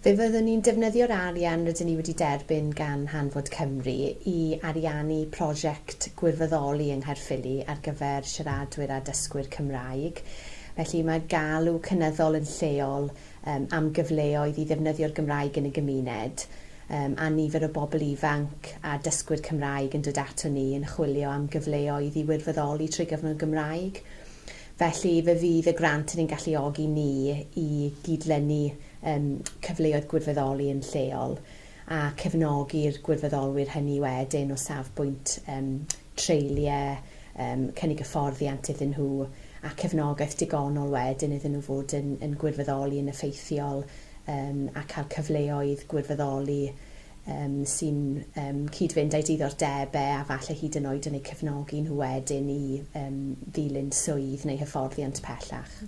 Fe fyddwn ni'n defnyddio'r arian rydyn ni wedi derbyn gan Hanfod Cymru i ariannu prosiect gwirfoddoli yng Nghaerffili ar gyfer siaradwyr a dysgwyr Cymraeg. Felly mae galw cynyddol yn lleol um, am gyfleoedd i ddefnyddio'r Gymraeg yn y gymuned, um, a nifer o bobl ifanc a dysgwyr Cymraeg yn dod ato ni yn chwilio am gyfleoedd i wirfoddoli trwy gyfrwng y Gymraeg. Felly fe fydd y grant yn ein galluogi ni i gydlynu yym cyfleoedd gwirfoddoli yn lleol a cefnogi'r gwirfoddolwyr hynny wedyn o safbwynt yym treuliau, yym cynnig hyfforddiant iddyn nhw a cefnogaeth digonol wedyn iddyn nhw fod yn yn gwirfoddoli yn effeithiol yym a cael cyfleoedd gwirfoddoli yym sy'n yym cyd-fynd â'u diddordebau a falle hyd yn oed yn eu cefnogi nhw wedyn i yym ddilyn swydd neu hyfforddiant pellach.